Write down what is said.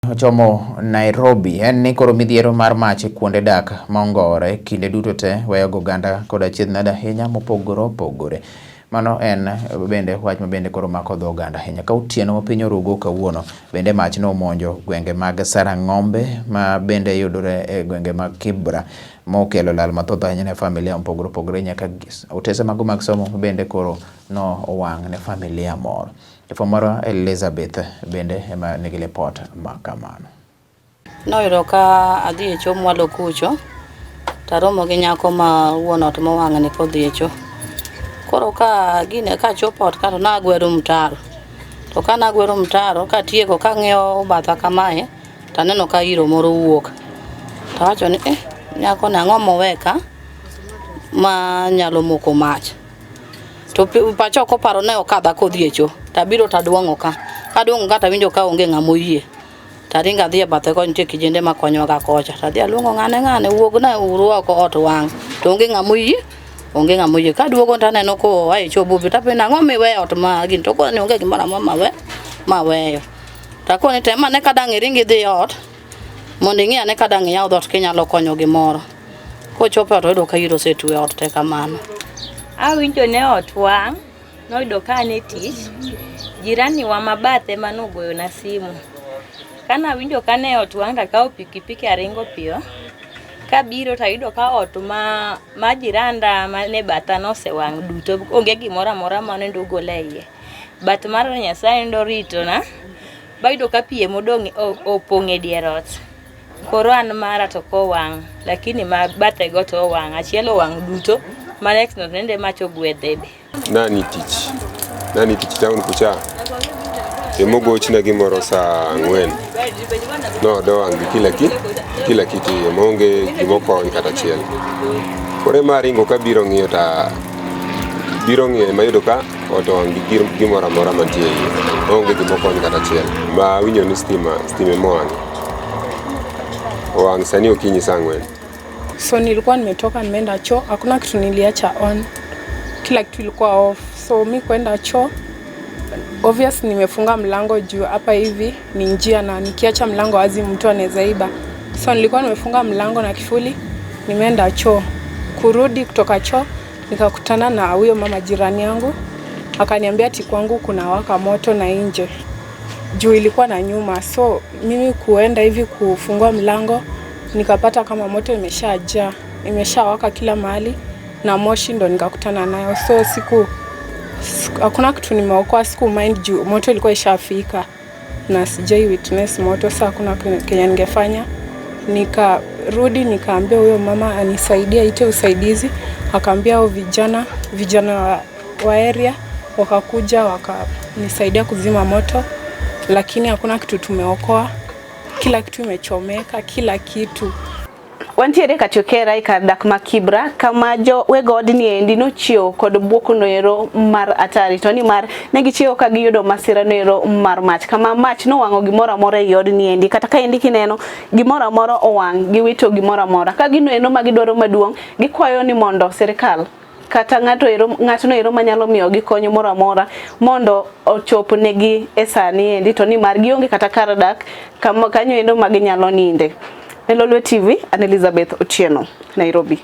Ochomo Nairobi en ni koro midhiero mar mach e kuonde dak ma ongore kinde duto te weyo oganda koda achiedh nade ahinya mopogore opogore. Mano en bende wach ma bende koro mako dho oganda ahinya. Ka otieno ma piny orugo kawuono bende mach nomonjo gwenge mag Sarang'ombe ma bende yudore e gwenge mag Kibra mokelo lal mathoth ahinya ne familia mopogore opogore nyaka otese mago mag somo bende koro no owang' ne familia moro. Jafwambo marwa Elizabeth bende ema nigi lipot ma kamano. Noyudo ka adhi e cho mwalo kucho taromo gi nyako ma wuon ot mowang'ni kodhi e cho. Koro ka gine kachopo ot ka to nagwero mtaro. To ka nagwero mtaro katieko kang'iyo batha kamae taneno ka iro moro wuok. Tawacho ni eh, nyako ni ang'o mowe ka ma nyalo moko mach. To pacha ok oparo ne okadha kodhi e cho. Tabiro taduong'o ka. Kaduong'o ka tawinjo ka onge ng'ama oyie. Taringo adhi e bathe kocha nitie kijende makonyowa ga kocha. Tadhi aluongo ng'ane ng'ane wuogna uru oko ot wang'. To onge ng'ama oyie. Onge ng'ama oyie. Kaduogo taneno koa e cho bobi tapenjo ni ang'o miweyo ot ma gini to okoni onge gimoro amora mawe maweyo. Takoni tem ane ka dang' iring idhi e ot mondo ing'i ane ka dang' iyaw dhoot kinyalo konyo gimoro. Kochopo e ot oyudo ka iro osetwe e ot te kamano. Awinjo ne ot wang', noyudo ka an e tich, jirani wa ma bathe ema nogoyona simu. Kane awinjo ka ne ot wang' takawo pikipiki aringo piyo, kabiro tayudo ka ot ma, ma jiranda mane batha nosewang' duto, onge gimoro amora mane ogol e iye. But mar Nyasaye noritona, bayudo ka pi emodong' opong' e dier ot. Koro an mara to ok owang' lakini ma bathe go to owang'. Achiel owang' duto, ma next no nende mach ogwedhe be. Nani tich, nani tich town kucha. Emogochna gimoro saa ang'wen. Nodo wang' gi kila ki, kila kitu iye maonge gimokony kata achiel. Koro ema aringo kabiro ng'iyo ta biro ng'iyo ema ayudo ka ot owang' gi gimoro amora mantie iye. Maonge gimokony kata achiel. Ma awinjo ni stima, stima ema owang'. Owang' sani okinyi saa ang'wen. So nilikuwa nimetoka nimeenda choo, hakuna kitu niliacha on, kila kitu ilikuwa off. So mi kwenda choo, obvious nimefunga mlango juu hapa hivi ni njia, na nikiacha mlango wazi mtu anaweza iba. So nilikuwa nimefunga mlango na kifuli, nimeenda choo. Kurudi kutoka choo nikakutana na huyo mama jirani yangu, akaniambia ati kwangu kuna waka moto na nje juu ilikuwa na nyuma, so mimi kuenda hivi kufungua mlango nikapata kama moto imeshajaa imeshawaka kila mahali na moshi ndo nikakutana nayo, so siku hakuna kitu nimeokoa, siku mind juu moto ilikuwa ishafika na sijai witness moto, sasa hakuna kenye ningefanya. Nikarudi nikaambia huyo mama anisaidie, aite usaidizi, akaambia hao vijana vijana wa area wakakuja wakanisaidia kuzima moto, lakini hakuna kitu tumeokoa, kila kitu imechomeka, kila kitu. Wantiere Kachokera e kar dak ma Kibra kama jo weg odni endi nochiewo kod buok noero mar atari to nimar ne gichiewo ka giyudo masira noero mar mach kama mach nowang'o gimoro amora ei odni endi kata ka endi kineno gimoro amora owang' giwito gimoro amora ka gino endo ma gidwaro maduong' gikwayo ni mondo sirikal kata ng'ato ero ng'atno ero manyalo miyogi kony moro amora mondo ochop negi e sani endi to nimar gionge kata kar dak kama kanyo endo ma ginyalo ninde. Ne Lolwe TV, an Elizabeth Otieno, Nairobi.